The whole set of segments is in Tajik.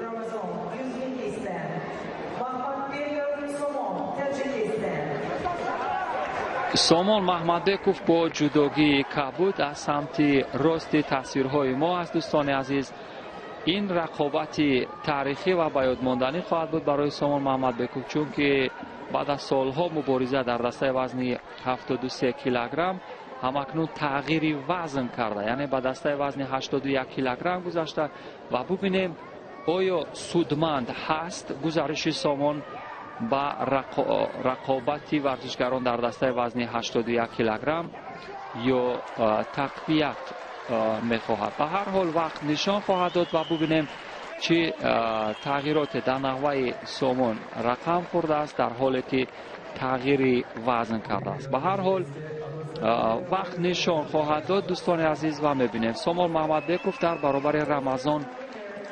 Ramazon, Uzbekistan. Mahmadbekov Somon, Tajikistan. Сомон Маҳмадбеков бо ҷудогии кабуд аз самти рости тасвирҳои мо аст. Дӯстони азиз, ин рақобати таърихӣ ва ба ёдмонданӣ хоҳад буд барои Сомон Маҳмадбеков, чунки баъд аз солҳо мубориза дар дастаи вазни 73 килограмм ҳамакнун тағйири вазн карда, яъне ба дастаи вазни 81 килограмм гузашта. Ва бубинем, оё судманд ҳаст гузариши Сомон ба рақобати варзишгарон дар дастаи вазни 81 килограмм ё тақвият мехоҳад. Ба ҳар ҳол, вақт нишон хоҳад дод ва бубинем, чӣ тағйироте дар наҳваи Сомон рақам хӯрдааст, дар ҳоле ки тағйири вазн кардааст. Ба ҳар ҳол, вақт нишон хоҳад дод, дӯстони азиз, ва мебинем: Сомон Маҳмадбеков дар баробари Рамазон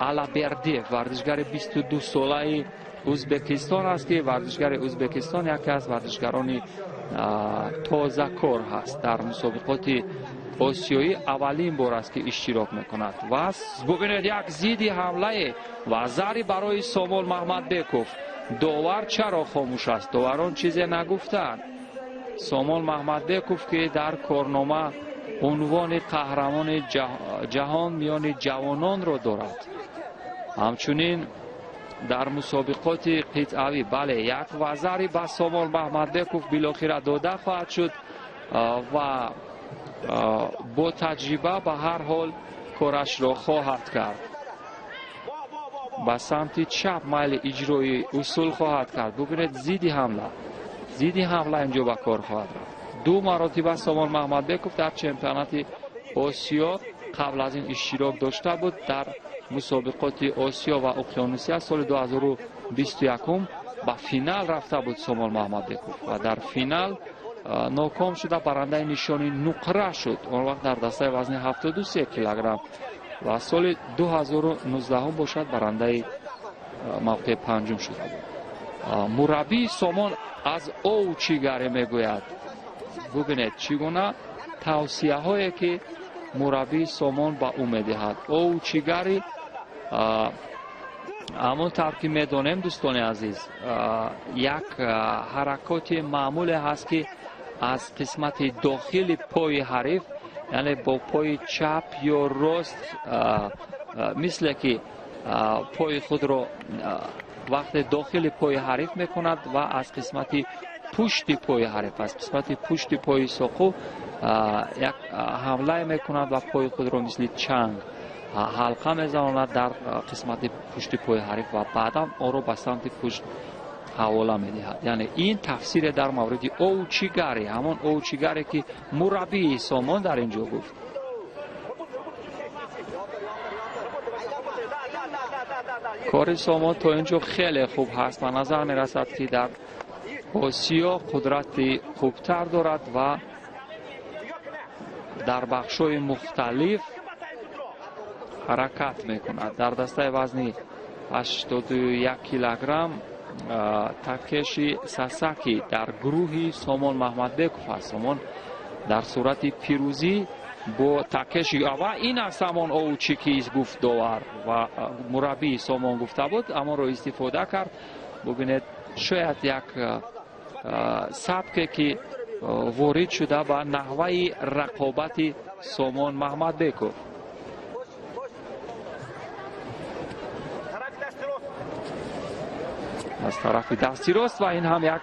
Алабердиев, варзишгари 22-солаи Ӯзбекистон аст, ки варзишгари Ӯзбекистон яке аз варзишгарони тозакор ҳаст, дар мусобиқоти осиёӣ аввалин бор аст, ки иштирок мекунад. Ва бубинед, як зидди ҳамлае ва зари барои Сомон Маҳмадбеков. Довар чаро хомӯш аст? Доварон чизе нагуфтанд. Сомон Маҳмадбеков, ки дар корнома унвони қаҳрамони ҷаҳон миёни ҷавононро дорад, ҳамчунин дар мусобиқоти қитъавӣ. Бале, як вазари ба Сомон Маҳмадбеков билохира дода хоҳад шуд ва бо таҷриба ба ҳар ҳол корашро хоҳад кард. Ба самти чап майли иҷрои усул хоҳад кард. Бубинед, зидди ҳамла, зидди ҳамла инҷо ба кор хоҳад рафт. Ду маротиба Сомон Маҳмадбеков дар чемпионати Осиё қабл аз ин иштирок дошта буд. Дар мусобиқоти Осиё ва Уқёнусия соли 2021 ба финал рафта буд Сомон Маҳмадбеков ва дар финал ноком шуда, барандаи нишони нуқра шуд, он вақт дар дастаи вазни 73 килограмм, ва соли 2019 бошад, барандаи мавқеи панҷум шуда буд. Мураббии Сомон аз оучигаре мегӯяд. Бубинед, чӣ гуна тавсияҳое ки мураббии Сомон ба ӯ медиҳад. Оучигари, ҳамон тавр ки медонем, дӯстони азиз, як ҳаракоти маъмуле ҳаст, ки аз қисмати дохили пои ҳариф, яъне бо пои чап ё рост, мисле ки пои худро вақте дохили пои ҳариф мекунад ва аз қисмати пушти пои ҳариф, аз қисмати пушти пои соқу як ҳамлае мекунад ва пои худро мисли чанг ҳалқа мезанонад дар қисмати пушти пои ҳариф ва баъдан онро ба самти пушт ҳавола медиҳад. Яъне ин тафсире дар мавриди оучигари, ҳамон оучигаре ки мураббии Сомон дар ин ҷо гуфт. Кори Сомон то ин ҷо хеле хуб ҳаст. Ба назар мерасад, ки дар Осиё қудрати хубтар дорад ва дар бахшҳои мухталиф ҳаракат мекунад. Дар дастаи вазни 81 килограмм Такеши Сасаки дар гурӯҳи Сомон Маҳмадбеков аст. Сомон дар сурати пирӯзӣ бо Такеши, ва ин аст ҳамон оучи ки гуфт довар ва мураббии Сомон гуфта буд, ҳамонро истифода кард. Бубинед, шояд як сабке ки ворид шуда ба наҳваи рақобати Сомон Маҳмадбеков. Аз тарафи дасти рост, ва ин ҳам як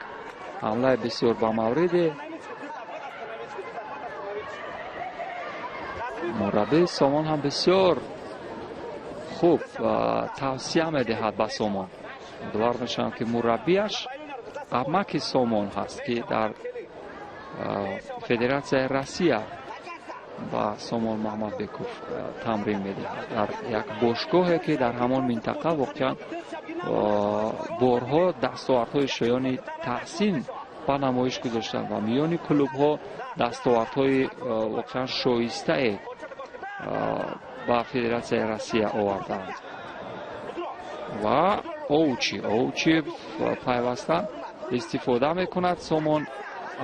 ҳамлаи бисёр ба мавриде. Мураббии Сомон ҳам бисёр хуб тавсия медиҳад ба Сомон. Ёдовар мешавам, ки мураббиаш амаки Сомон ҳаст, ки дар Федератсияи Россия ба Сомон Маҳмадбеков тамрин медиҳад, дар як бошгоҳе ки дар ҳамон минтақа воқеан борҳо дастовардҳои шоёни таҳсин ба намоиш гузоштанд ва миёни клубҳо дастовардҳои воқеан шоистае ба Федератсияи Россия овардаанд. Ва оучи пайваста истифода мекунад Сомон,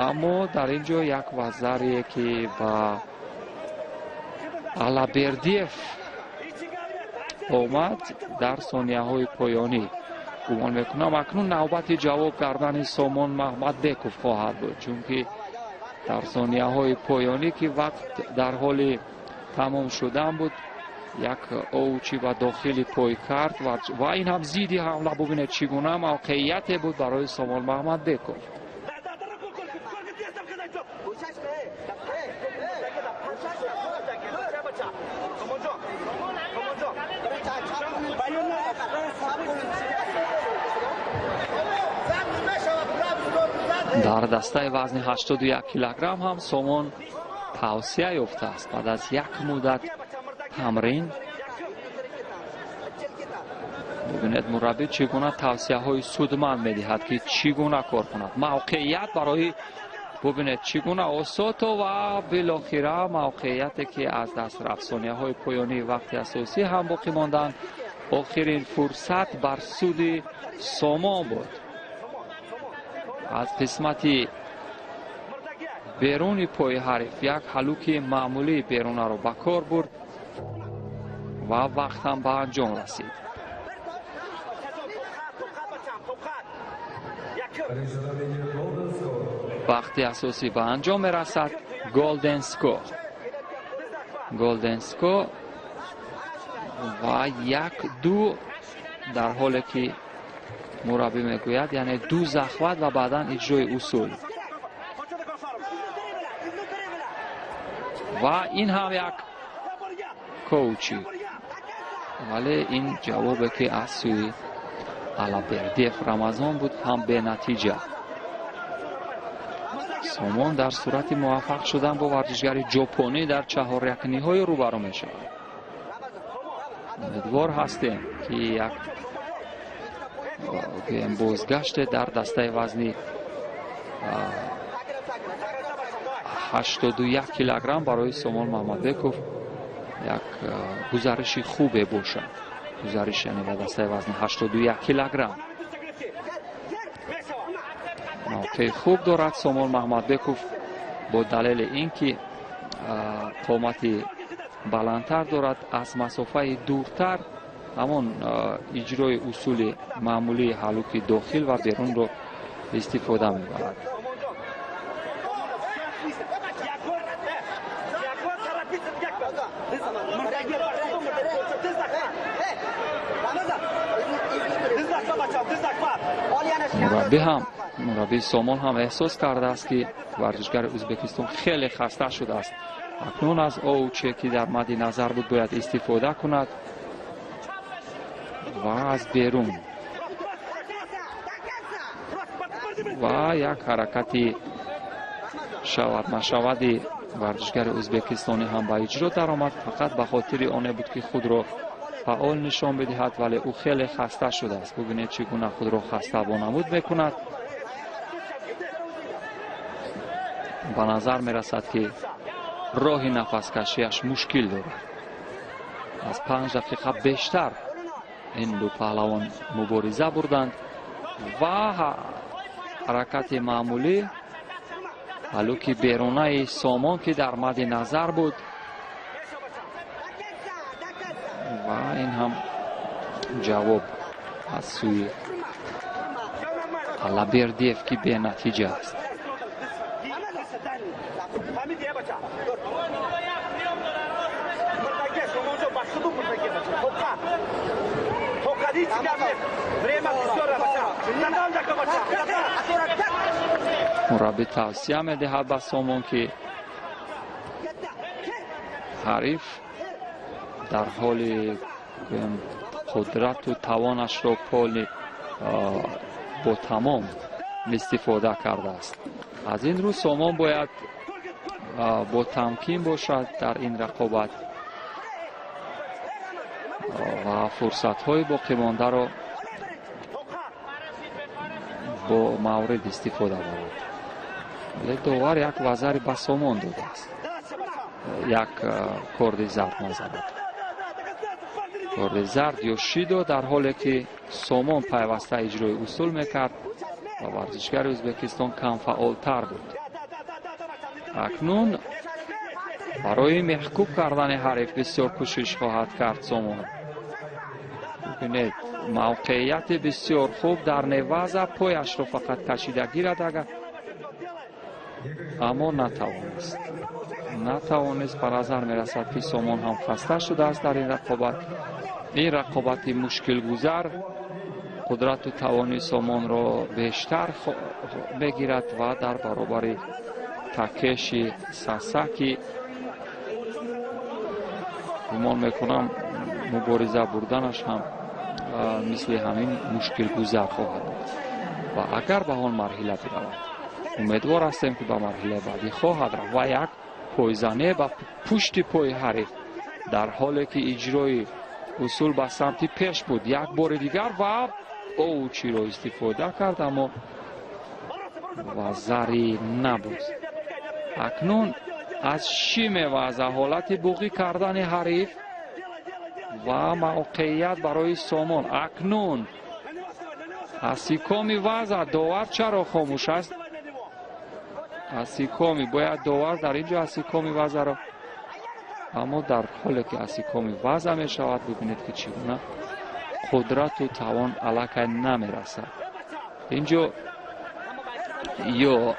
аммо дар ин ҷо як вазарие ки ба Алабердиев Омад дар сонияҳои поёнӣ. Гумон мекунам, акнун навбати ҷавоб кардани Сомон Маҳмадбеков хоҳад буд, чунки дар сонияҳои поёнӣ, ки вақт дар ҳоли тамом шудан буд, як оучи ба дохили пой кард ва ин ҳам зидди ҳамла. Бубинед, чӣ гуна мавқеияте буд барои Сомон Маҳмадбеков. Дар дастаи вазни 81 килограмм ҳам Сомон тавсия ёфтааст баъд аз як муддат тамрин. Бибинед, мураббӣ чӣ гуна тавсияҳои судманд медиҳад, ки чӣ гуна кор кунад. Мавқеият барои, бубинед, чӣ гуна осото ва билохира мавқеияте, ки аз даст рафт. Сонияҳои поёнии вақти асосӣ ҳам боқӣ монданд. Охирин фурсат бар суди Сомон буд. Аз қисмати беруни пои ҳариф як ҳалуки маъмулии берунаро ба кор бурд ва вақт ҳам ба анҷом расид. Вақти асосӣ ба анҷом мерасад. Golden score, golden score ва 1-2, дар ҳоле ки мураббӣ мегӯяд, яъне ду захват ва баъдан иҷрои усул. Ва ин ҳам як коучи, вале ин ҷавобе, ки аз сӯи Алабердиев Рамазон буд, ҳам бенатиҷа. Сомон дар сурати муваффақ шудан бо варзишгари ҷопонӣ дар чаҳорякниҳои рӯбарӯ мешавад. Умедвор ҳастем, ки як бозгаште дар дастаи вазни 81 килограмм барои Сомон Маҳмадбеков як гузариши хубе бошад. Гузариш, яъне ба дастаи вазни 81 килограмм. Мавқеи хуб дорад Сомон Маҳмадбеков бо далели ин ки қомати баландтар дорад, аз масофаи дуртар ҳамон иҷрои усули маъмулии ҳалуки дохил ва берунро истифода мебарад. Мураббӣ ҳам, мураббии Сомон ҳам эҳсос кардааст, ки варзишгари Ӯзбекистон хеле хаста шудааст. Акнун аз оуче, ки дар мадди назар буд, бояд истифода кунад ва аз берун ва як ҳаракати шавад нашавади варзишгари ӯзбекистонӣ ҳам ба иҷро даромад, фақат ба хотири оне буд, ки худро фаъол нишон бидиҳад, вале ӯ хеле хаста шудааст. Бубинед, чӣ гуна худро хаста вонамуд мекунад. Ба назар мерасад, ки роҳи нафаскашиаш мушкил дорад. Аз 5 дақиқа бештар ин ду паҳлавон мубориза бурданд ва ҳаракати маъмулӣ, ҳалуки берунаи Сомон, ки дар мадди назар буд, ва ин ҳам ҷавоб аз сӯи Алабердиев, ки бенатиҷа аст. Мураббӣ тавсия медиҳад ба Сомон, ки ҳариф дар ҳоли қудрату тавонашро поли бо тамом истифода кардааст. Аз ин рӯ Сомон бояд бо тамкин бошад дар ин рақобат ва фурсатҳои боқимондаро бо маврид истифода барад. Вале довар як вазари ба Сомон додааст, як корди зард назарад, корди зард ё шидо, дар ҳоле ки Сомон пайваста иҷрои усул мекард ва варзишгари Ӯзбекистон камфаъолтар буд. Акнун барои меҳкуб кардани ҳариф бисёр кӯшиш хоҳад кард Сомон. Бубинед, мавқеияти бисёр хуб дар неваза, пояшро фақат кашида гирад агар, аммо натавонист. Ба назар мерасад, ки Сомон ҳам хаста шудааст дар ин рақобат. Ин рақобати мушкилгузар қудрату тавони Сомонро бештар мегирад ва дар баробари Такеши Сасаки гумон мекунам, мубориза бурданаш ҳам мисли ҳамин мушкилгузар хоҳад буд. Ва агар ба он марҳила биравад, умедвор ҳастем, ки ба марҳилаи баъдӣ хоҳад рафт. Ва як пойзане ба пушти пои ҳариф, дар ҳоле ки иҷрои усул ба самти пеш буд. Як бори дигар ва оучиро истифода кард, аммо вазари набуд. Акнун аз шимеваза ҳолати буғӣ кардани ҳариф ва мавқеият барои Сомон. Акнун асикоми ваза, довар чаро хомӯш аст? Асикоми бояд довар дар ин ҷо асикоми вазаро, аммо дар ҳоле ки асикоми ваза мешавад, бибинед, ки чӣ гуна қудрату тавон аллакай намерасад. Инҷо ё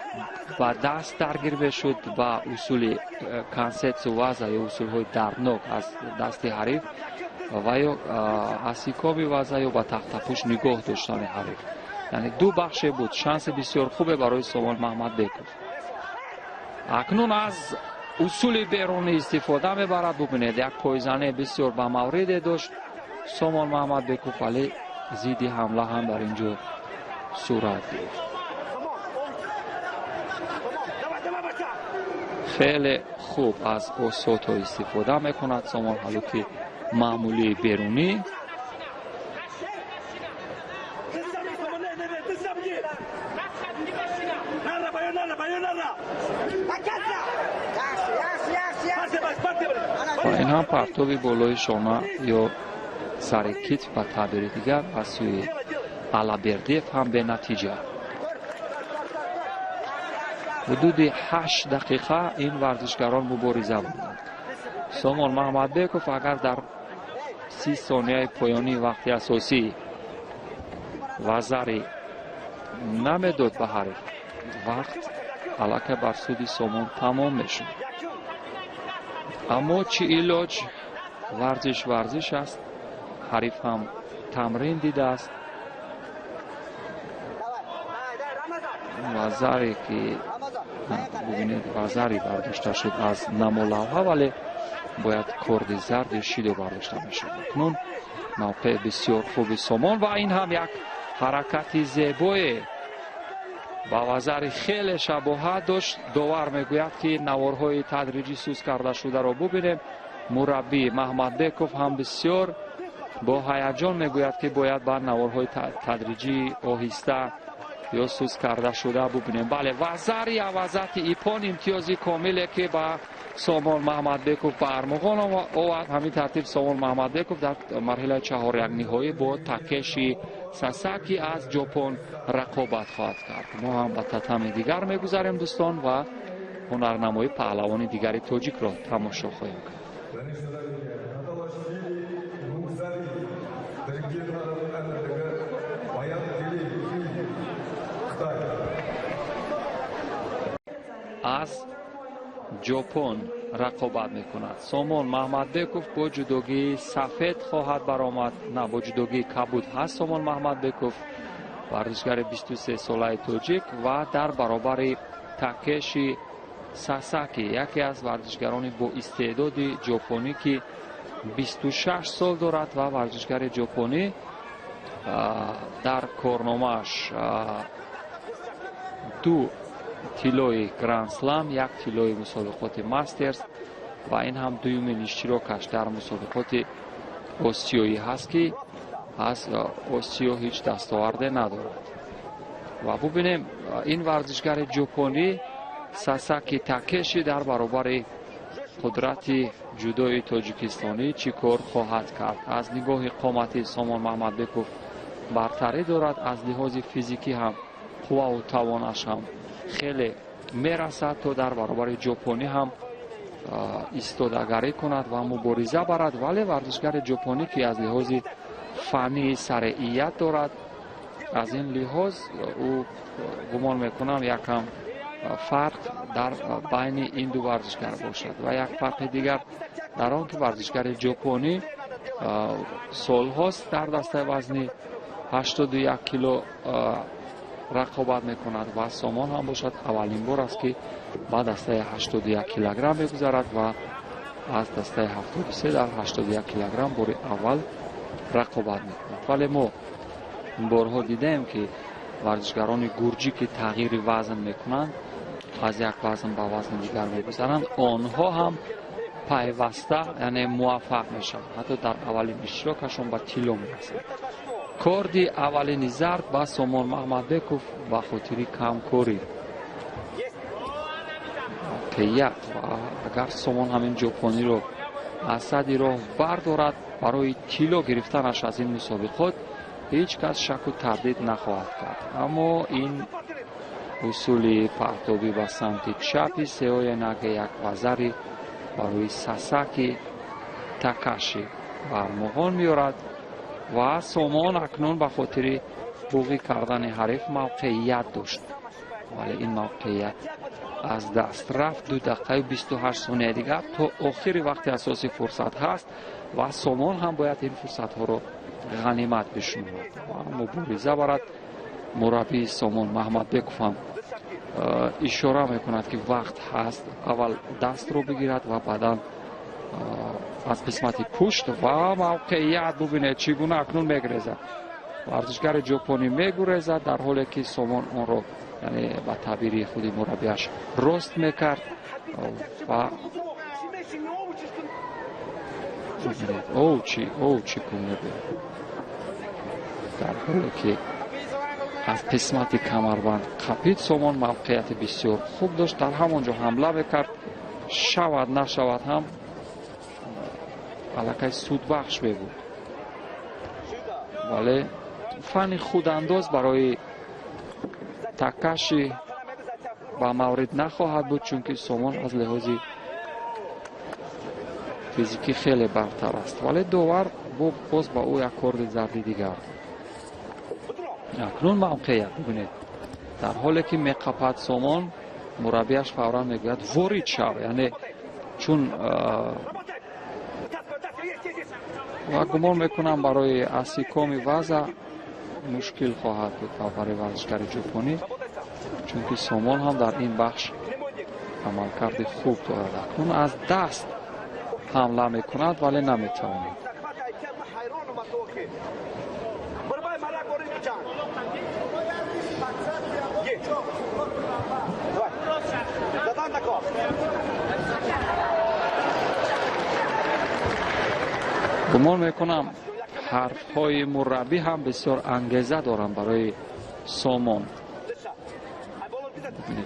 ба даст даргир мешуд, ба усули кансетсу ваза ё усулҳои дарднок аз дасти ҳариф, ва ё асикоми ваза, ё ба тахтапӯш нигоҳ доштани ҳариф. Яъне ду бахше буд. Шанси бисёр хубе барои Сомон Маҳмадбеков. Акнун аз усули берунӣ истифода мебарад. Бубинед, як пойзане бисёр ба мавриде дошт Сомон Маҳмадбеков, вале зидди ҳамла ҳам дар ин ҷо сурат гирифт. Хеле хуб аз осото истифода мекунад Сомон, ҳалуки маъмулии берунӣ. Ва ин ҳам партоби болои шона ё сари китф, ба таъбири дигар, аз сӯи Алабердиев ҳам бенатиҷа. Ҳудуди 8 дақиқа ин варзишгарон мубориза буданд. Сомон Маҳмадбеков агар дар 30 сонияи поёнии вақти асосӣ вазари намедод ба ҳариф, вақт аллакай бар суди Сомон тамом мешуд. Аммо чӣ илоҷ, варзиш варзиш аст, ҳариф ҳам тамрин дидааст. Вазаре ки бубинед, вазари бардошта шуд аз намолавҳа, вале бояд корди зард ё шидо бардошта мешуд. Акнун мавқеи бисёр хуби Сомон ва ин ҳам як ҳаракати зебое ба вазари хеле шабоҳат дошт. Довар мегӯяд, ки наворҳои тадриҷӣ сус карда шударо бубинем. Мураббӣ Маҳмадбеков ҳам бисёр бо ҳаяҷон мегӯяд, ки бояд ба наворҳои тадриҷӣ оҳиста ё сус карда шуда бубинем. Бале, вазари авазати ипон, имтиёзи комиле, ки ба Сомон Маҳмадбеков ба армуғон овард. Ҳамин тартиб Сомон Маҳмадбеков дар марҳилаи чаҳорякниҳоӣ бо Такеши Сасаки аз Ҷопон рақобат хоҳад кард. Мо ҳам ба татами дигар мегузарем, дӯстон, ва ҳунарнамои паҳлавони дигари тоҷикро тамошо хоҳем кард. Аз Ҷопон рақобат мекунад. Сомон Маҳмадбеков бо ҷудогии сафед хоҳад баромад, на, бо ҷудогии кабуд ҳаст Сомон Маҳмадбеков, варзишгари 23-солаи тоҷик, ва дар баробари Такеши Сасаки, яке аз варзишгарони боистеъдоди ҷопонӣ, ки 26 сол дорад ва варзишгари ҷопонӣ дар корномааш ду тиллои грандслам, як тиллои мусобиқоти мастерс ва ин ҳам дуюмин иштирокаш дар мусобиқоти осиёӣ ҳаст, ки аз Осиё ҳеҷ дастоварде надорад. Ва бубинем, ин варзишгари ҷопонӣ Сасаки Такеши дар баробари қудрати ҷудои тоҷикистонӣ чӣ кор хоҳад кард. Аз нигоҳи қомати Сомон Маҳмадбеков бартарӣ дорад, аз лиҳози физикӣ ҳам қувваву тавонаш ҳам хеле мерасад, то дар баробари ҷопонӣ ҳам истодагарӣ кунад ва мубориза барад. Вале варзишгари ҷопонӣ, ки аз лиҳози фанни сареият дорад. Аз ин лиҳоз ӯ гумон мекунам якам фарқ дар байни ин ду варзишгар бошад ва як фарқи дигар дар он ки варзишгари ҷопонӣ солҳост дар дастаи вазни 81 кило рақобат мекунад ва Сомон ҳам бошад аввалин бор аст, ки ба дастаи 81 килограмм мегузарад ва аз дастаи 73 дар 81 килограмм бори аввал рақобат мекунад. Вале мо борҳо дидаем, ки варзишгарони гурҷӣ, ки тағйири вазн мекунанд, аз як вазн ба вазни дигар мегузаранд, онҳо ҳам пайваста, яъне муваффақ мешаванд, ҳатто дар аввалин иштирокашон ба тилло мерасанд. Корди аввалини зард ба Сомон Маҳмадбеков ба хотири камкорӣ як. Ва агар Сомон ҳамин ҷопониро аз сади роҳ бардорад, барои тилло гирифтанаш аз ин мусобиқот ҳеҷ кас шаку тардид нахоҳад кард. Аммо ин усули партобӣ ба самти чапи сеоенаге як вазари барои Сасаки Такаши ба армуғон меорад ва Сомон акнун ба хотири буғӣ кардани ҳариф мавқеият дошт, вале ин мавқеият аз даст рафт. 2 дақиқаю 28 сония дигар то охири вақти асосӣ фурсат ҳаст ва Сомон ҳам бояд ин фурсатҳоро ғанимат бишуморад ва мубориза барад. Мураббии Сомон Маҳмадбеков ҳам ишора мекунад, ки вақт ҳаст, аввал дастро бигирад ва баъдан аз қисмати пушт. Ва мавқеият, бубинед, чӣ гуна акнун мегурезад варзишгари ҷопонӣ, мегурезад, дар ҳоле ки Сомон онро, яъне ба таъбири худи мураббиаш, рост мекард. Ва бубинед, о чӣ, о чӣ кун мебинед, дар ҳоле ки аз қисмати камарбанд қапид, Сомон мавқеияти бисёр хуб дошт, дар ҳамон ҷо ҳамла мекард, шавад нашавад ҳам аллакай судбахш мебуд. Вале фанни худандоз барои Такаши ба маврид нахоҳад буд, чунки Сомон аз лиҳози физикӣ хеле бартар аст. Вале довар боз ба ӯ як корди зарди дигар дод. Акнун мавқеият, бибинед, дар ҳоле ки меқапад Сомон, мураббиаш фавран мегӯяд: «Ворид шав». Яъне чун ва гумон мекунам, барои асикоми ваза мушкил хоҳад буд барои варзишгари ҷопонӣ, чунки Сомон ҳам дар ин бахш амалкарди хуб дорад. Акнун аз даст ҳамла мекунад, вале наметавонад. Гумон мекунам, ҳарфҳои мураббӣ ҳам бисёр ангеза доранд барои Сомон.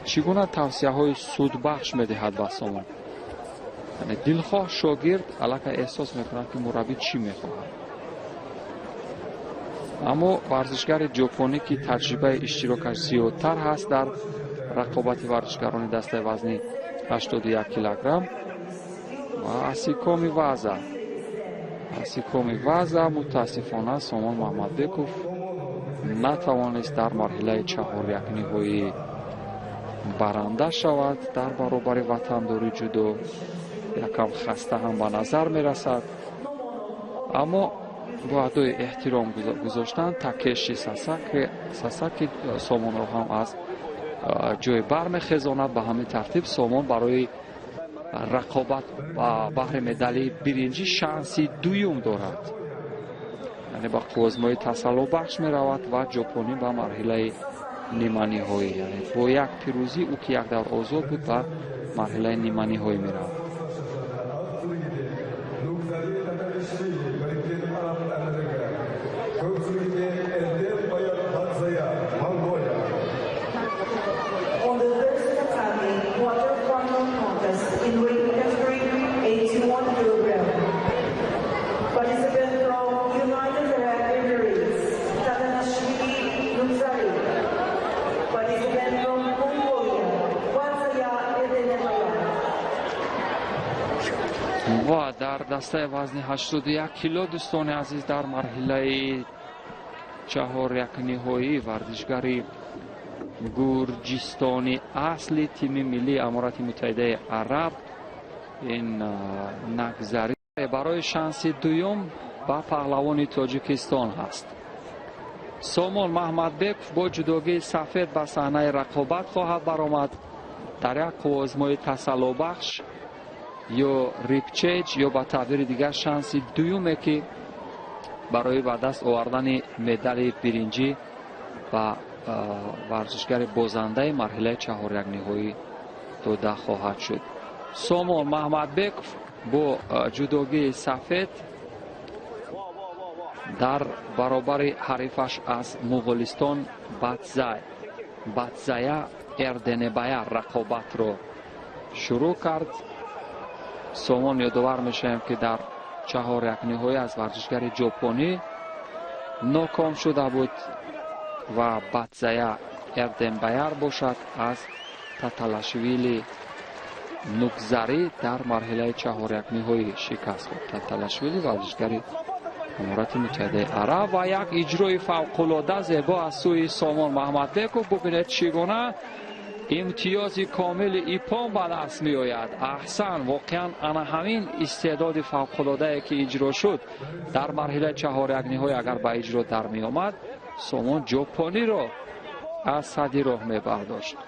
Чӣ гуна тавсияҳои судбахш медиҳад ба Сомон. Яъне дилхоҳ шогирд аллакай эҳсос мекунад, ки мураббӣ чӣ мехоҳад. Аммо варзишгари ҷопонӣ, ки таҷрибаи иштирокаш зиёдтар ҳаст дар рақобати варзишгарони дастаи вазни 81 килограмм, ва асикоми ваза, асикоми ваза, мутаассифона, Сомон Маҳмадбеков натавонист дар марҳилаи чаҳорякниҳоӣ баранда шавад дар баробари ватандори ҷудо. Якам хаста ҳам ба назар мерасад, аммо бо адои эҳтиром гузоштан Такеши Сасаки Сомонро ҳам аз ҷой бармехезонад. Ба ҳамин тартиб Сомон барои рақобат ба баҳри медали биринҷӣ шанси дуюм дорад, яъне ба қуввозмои тасаллобахш меравад ва ҷопонӣ ба марҳилаи ниманиҳоӣ, яъне бо як пирӯзӣ ӯ, ки як давр озод буд, ба марҳилаи ниманиҳоӣ меравад. On the first tatami quarter-final contest in weight category 81 kilogram. Participant from United Arab Emirates, Tatanashvili Nugzari. Participant from Mongolia, Watsaya Erdenebayar. Дар дастаи вазни 81 кило, дӯстони азиз, дар марҳилаи чаҳорякниҳоӣ варзишгари гурҷистони асли тими миллии Аморати Муттаҳидаи Араб ин Нагзарӣ барои шанси дуюм ба паҳлавони Тоҷикистон ҳаст. Сомон Маҳмадбеков бо ҷудогии сафед ба саҳнаи рақобат хоҳад баромад дар як қувваозмои тасаллобахш ё рипчеҷ, ё ба таъбири дигар шанси дуюме, ки барои ба даст овардани медали биринҷӣ ба варзишгари бозандаи марҳилаи чаҳорякниҳоӣ дода хоҳад шуд. Сомон Маҳмадбеков бо ҷудогии сафед дар баробари ҳарифаш аз Муғулистон Батзая Эрденебаяр рақобатро шурӯъ кард. Сомон, ёдовар мешавем, ки дар чаҳорякниҳоӣ аз варзишгари ҷопонӣ ноком шуда буд ва Батзая Эрденбаяр бошад аз Таталашвили Нукзарӣ дар марҳилаи чаҳорякниҳоӣ шикаст хӯрд. Таталашвили варзишгари Аморати Муттаҳидаи Араб. Ва як иҷрои фавқулода зебо аз сӯи Сомон Маҳмадбеков. Бубинед, чӣ гуна имтиёзи комили иппон ба даст меояд. Аҳсан! Воқеан, ана ҳамин истеъдоди фавқулодае, ки иҷро шуд дар марҳилаи чаҳорякниҳоӣ, агар ба иҷро дар меомад, Сомон ҷопониро аз сади роҳ мебардошт.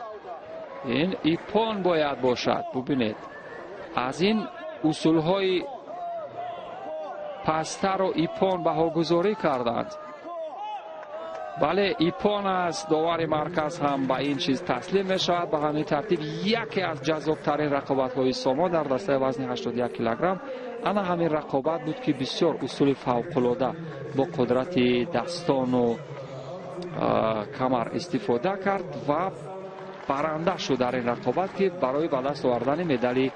Ин иппон бояд бошад. Бубинед, аз ин усулҳои пасттарро иппон баҳогузорӣ карданд. Бале, иппон аст. Довари марказ ҳам ба ин чиз таслим мешавад. Ба ҳамин тартиб яке аз ҷаззобтарин рақобатҳои Сомон дар дастаи вазни 81 килограмм ана ҳамин рақобат буд, ки бисёр усули фавқулода бо қудрати дастону камар истифода кард ва баранда шуд дар ин рақобат, ки барои ба даст овардани медали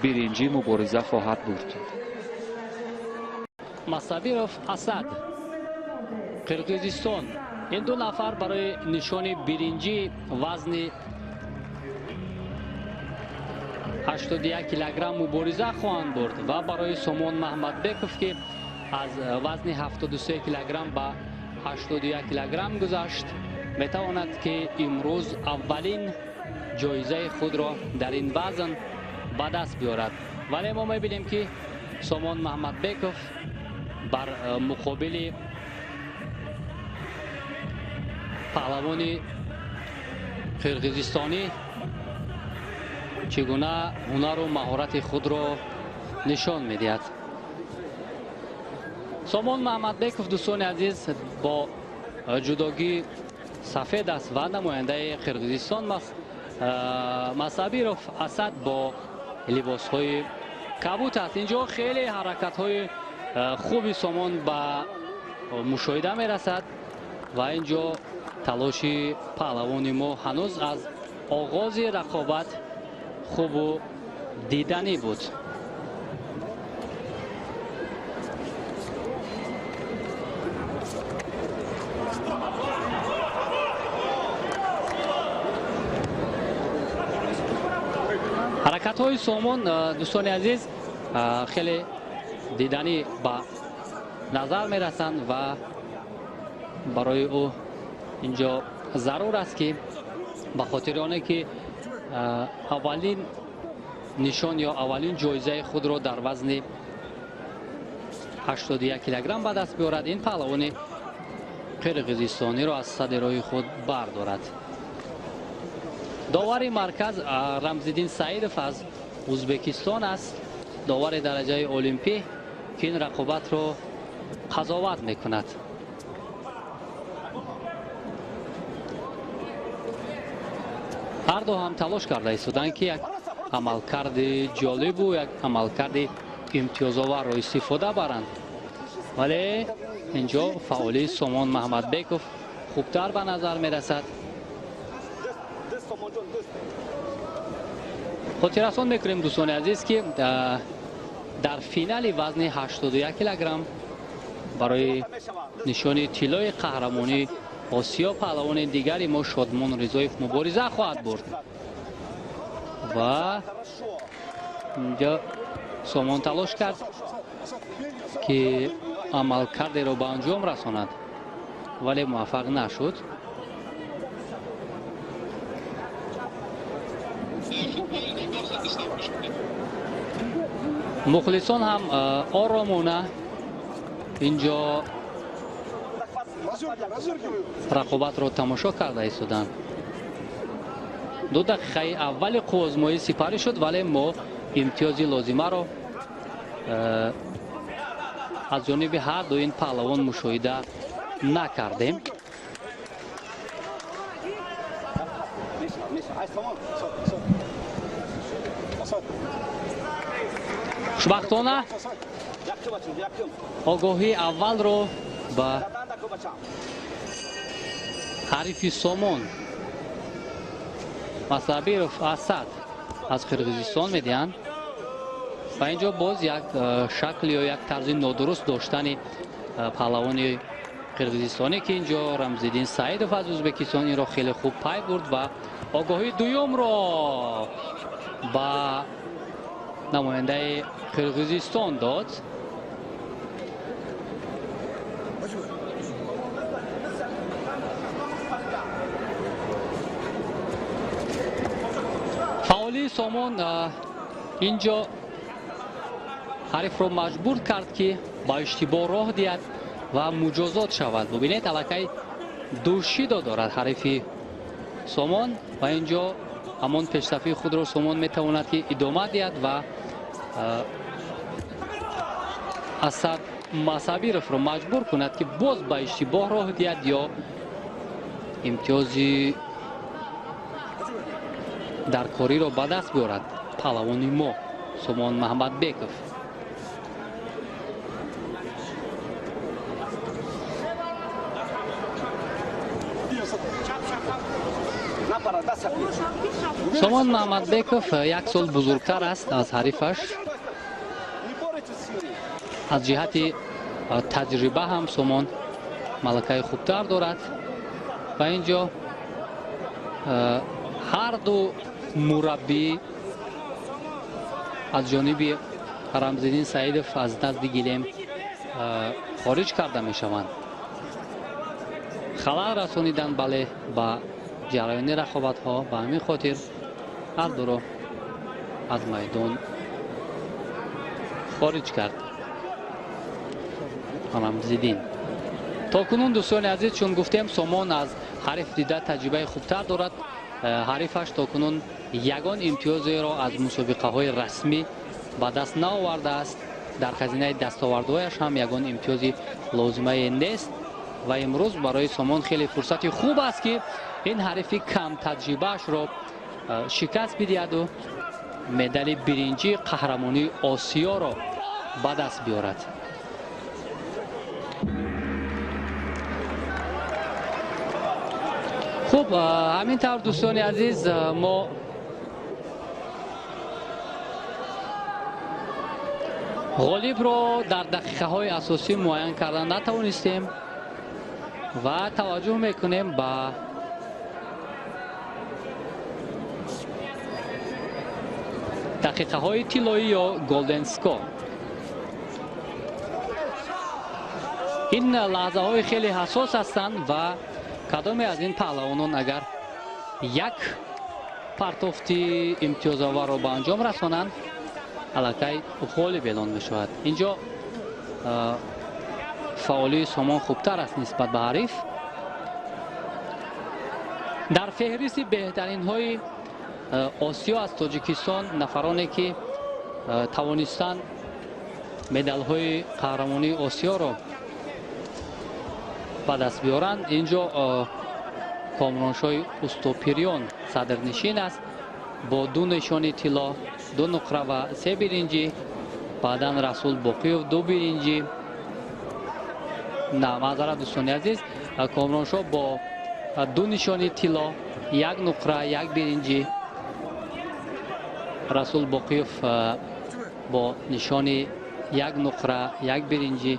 биринҷӣ мубориза хоҳад бурд. Масабиров Асад, Қирғизистон. Ин ду нафар барои нишони биринҷӣ вазни 81 килограмм мубориза хоҳанд бурд ва барои Сомон Маҳмадбеков, ки аз вазни 73 килограмм ба 81 килограмм гузашт, метавонад, ки имрӯз аввалин ҷоизаи худро дар ин вазн ба даст биёрад. Вале мо мебинем, ки Сомон Маҳмадбеков бар муқобили паҳлавони қирғизистонӣ чӣ гуна ҳунару маҳорати худро нишон медиҳад. Сомон Маҳмадбеков, дӯстони азиз, бо ҷудогӣ сафед аст ва намояндаи Қирғизистон. Масабиров Асад бо либосҳои кабут аст. Инҷо хеле ҳаракатҳои хуби Сомон ба мушоҳида мерасад ва инҷо талоши паҳлавони мо ҳанӯз аз оғози рақобат хубу диданӣ буд. Ҳаракатҳои Сомон, дӯстони азиз, хеле диданӣ ба назар мерасанд ва барои ӯ инҷо зарур аст, ки ба хотири оне ки аввалин нишон ё аввалин ҷоизаи худро дар вазни 81 килограмм ба даст биёрад, ин паҳлавони қирғизистониро аз сади роҳи худ бардорад. Довари марказ Рамзиддин Саидов аз Ӯзбекистон аст, довари дараҷаи олимпӣ, ки ин рақобатро қазоват мекунад. Ҳарду ҳам талош карда истоданд, ки як амалкарди ҷолибу як амалкарди имтиёзоварро истифода баранд, вале инҷо фаъолии Сомон Маҳмадбеков хубтар ба назар мерасад. Хотиррасон мекунем, дӯстони азиз, ки дар финали вазни 81 килограмм барои нишони тиллои қаҳрамонӣ Осиё паҳлавони дигари мо Шодмон Ризоев мубориза хоҳад бурд. Ва инҷо Сомон талош кард. ки амалкардеро ба анҷом расонад, вале муваффақ нашуд. Мухлисон ҳам оромона инҷо рақобатро тамошо карда истоданд. 2 дақиқаи аввали қувваозмоӣ сипарӣ шуд, вале мо имтиёзи лозимаро аз ҷониби ҳар ду ин паҳлавон мушоҳида накардем. Хушбахтона огоҳии аввалро ба ҳарифи Сомон Масабиров Асад аз Қирғизистон медиҳанд ва инҷо боз як шакл ё як тарзи нодуруст доштани паҳлавони қирғизистонӣ, ки инҷо Рамзиддин Саидов аз Ӯзбекистон инро хеле хуб пай бурд ва огоҳии дуюмро ба намояндаи Қирғизистон дод. Фаъолии Сомон инҷо ҳарифро маҷбур кард, ки ба иштибоҳ роҳ диҳад ва муҷозот шавад. Бубинед, аллакай ду шидо дорад ҳарифи Сомон ва инҷо ҳамон пешсафии худро Сомон метавонад ки идома диҳад ва Асад Масабировро маҷбур кунад, ки боз ба иштибоҳ роҳ диҳад ё имтиёзи даркориро ба даст биёрад паҳлавони мо Сомон Маҳмадбеков. Сомон Маҳмадбеков як сол бузургтар аст аз ҳарифаш. Аз ҷиҳати таҷриба ҳам Сомон малакаи хубтар дорад ва инҷо ҳар ду мураббӣ аз ҷониби Рамзиддин Саидов аз назди гилем хориҷ карда мешаванд. Халал расонидан бале ба ҷараёни рақобатҳо, ба ҳамин хотир ҳар дуро аз майдон хориҷ кард Рамзиддин. То кунун, дӯстони азиз, чун гуфтем, Сомон аз ҳариф дида таҷрибаи хубтар дорад. Ҳарифаш то кунун ягон имтиёзеро аз мусобиқаҳои расмӣ ба даст наовардааст. Дар хазинаи дастовардҳояш ҳам ягон имтиёзи лозимае нест ва имрӯз барои Сомон хеле фурсати хуб аст, ки ин ҳарифи камтаҷрибаашро шикаст бидиҳаду медали биринҷии қаҳрамонии Осиёро ба даст биёрад. Хуб, ҳамин тавр, дӯстони азиз, мо ғолибро дар дақиқаҳои асосӣ муайян кардан натавонистем ва таваҷҷӯҳ мекунем ба дақиқаҳои тиллоӣ ё golden score. Ин лаҳзаҳои хеле ҳассос ҳастанд ва кадоме аз ин паҳлавонон агар як партофти имтиёзоварро ба анҷом расонанд, аллакай ғолиб эълон мешавад. Инҷо фаъолии Сомон хубтар аст нисбат ба ҳариф. Дар феҳристи беҳтаринҳои Осиё аз Тоҷикистон нафароне ки тавонистанд медалҳои қаҳрамонии Осиёро ба даст биёранд, инҷо Комроншоҳи Устопириён садрнишин аст бо 2 нишони тилло, 2 нуқра ва 3 биринҷӣ. Баъдан Расул Боқиев 2 биринҷӣ. На, маъзарат, дӯстони азиз, Комроншоҳ бо 2 нишони тилло, 1 нуқра, 1 биринҷӣ. Расул Боқиев бо нишони 1 нуқра, 1 биринҷӣ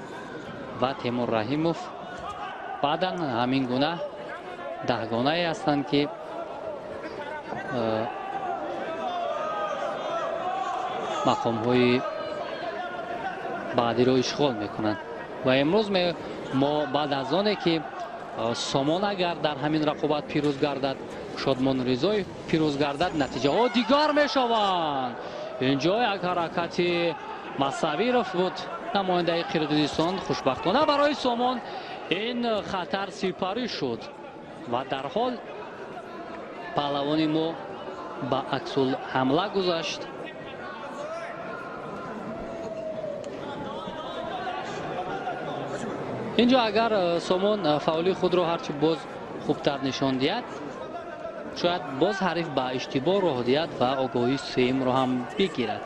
ва Темур Раҳимов. Баъдан ҳамин гуна даҳгонае ҳастанд, ки мақомҳои баъдиро ишғол мекунанд. Ва имрӯз мо баъд аз оне ки Сомон агар дар ҳамин рақобат пирӯз гардад, Шодмон Ризоев пирӯз гардад, натиҷаҳо дигар мешаванд. Инҷо як ҳаракати Масавиров буд, намояндаи Қирғизистон. Хушбахтона барои Сомон ин хатар сипарӣ шуд ва дарҳол паҳлавони мо ба аксулҳамла гузашт. Инҷо агар Сомон фаъолии худро ҳарчи боз хубтар нишон диҳад, шояд боз ҳариф ба иштибоҳ роҳ диҳад ва огоҳии сеюмро ҳам бигирад.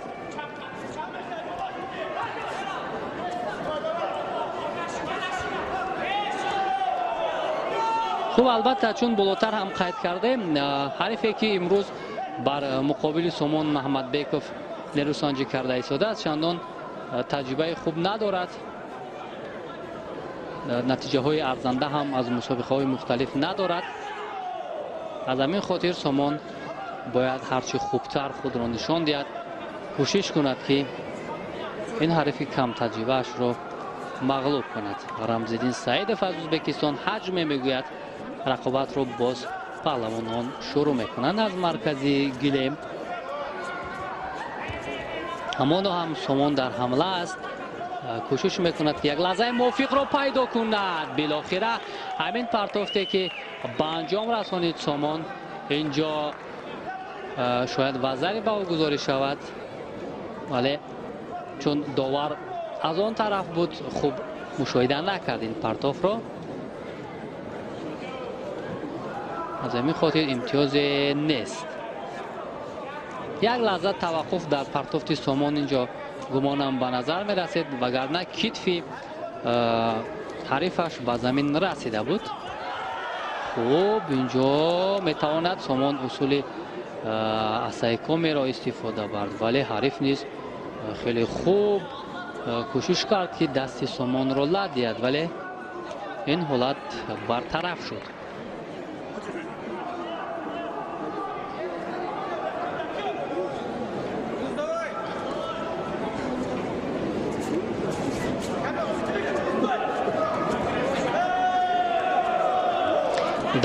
Хуб, албатта, чун болотар ҳам қайд кардем, ҳарифе ки имрӯз бар муқобили Сомон Маҳмадбеков нерӯсанҷӣ карда истодааст, чандон таҷрибаи хуб надорад, натиҷаҳои арзанда ҳам аз мусобиқаҳои мухталиф надорад. Аз ҳамин хотир Сомон бояд ҳарчи хубтар худро нишон диҳад, кӯшиш кунад ки ин ҳарифи камтаҷрибаашро мағлуб кунад. Рамзиддин Саидов аз Ӯзбекистон ҳаҷме мегӯяд, рақобатро боз паҳлавонон шурӯъ мекунанд аз маркази гилем. Ҳамоно ҳам Сомон дар ҳамла аст, кӯшиш мекунад ки як лаҳзаи мувофиқро пайдо кунад. Билохира ҳамин партофте ки ба анҷом расонид Сомон, инҷо шояд вазари ба ӯ гузорӣ шавад, вале чун довар аз он тараф буд, хуб мушоҳида накард ин партофро. Аз ҳамин хотир имтиёзе нест. Як лаҳза таваққуф дар партофти Сомон инҷо гумонам ба назар мерасид, вагарна китфи ҳарифаш ба замин расида буд. Хуб, инҷо метавонад Сомон усули асайкомеро истифода бард, вале ҳариф низ хеле хуб кӯшиш кард ки дасти Сомонро лат диҳад, вале ин ҳолат бартараф шуд.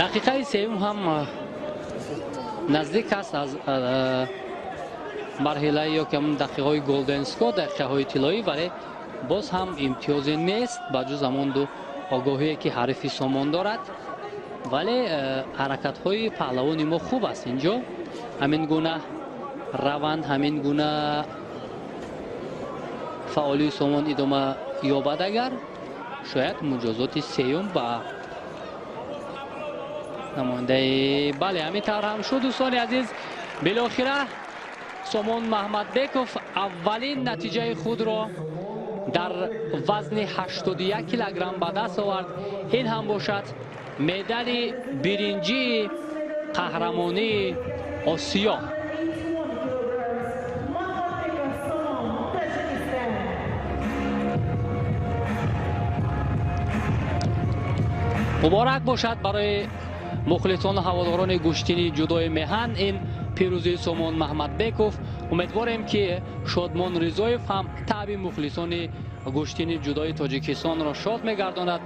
Дақиқаи сеюм ҳам наздик аст аз марҳилаи ё ки ҳамон дақиқаҳои голден скор, дақиқаҳои тиллоӣ, вале боз ҳам имтиёзе нест ба ҷуз ҳамон ду огоҳие ки ҳарифи Сомон дорад. Вале ҳаракатҳои паҳлавони мо хуб аст. Инҷо ҳамин гуна раванд, ҳамин гуна фаъолии Сомон идома ёбад, агар шояд муҷозоти сеюм ба намояндаи бале, ҳамин тавр ҳам шуд. Дӯстони азиз, билохира Сомон Маҳмадбеков аввалин натиҷаи худро дар вазни 81 килограмм ба даст овард. Ин ҳам бошад медали биринҷии қаҳрамонии Осиё. Муборак бошад барои мухлисону ҳаводорони гӯштини ҷудои меҳан ин пирӯзии Сомон Маҳмадбеков. Умедворем ки Шодмон Ризоев ҳам таъби мухлисони гӯштини ҷудои Тоҷикистонро шод мегардонад.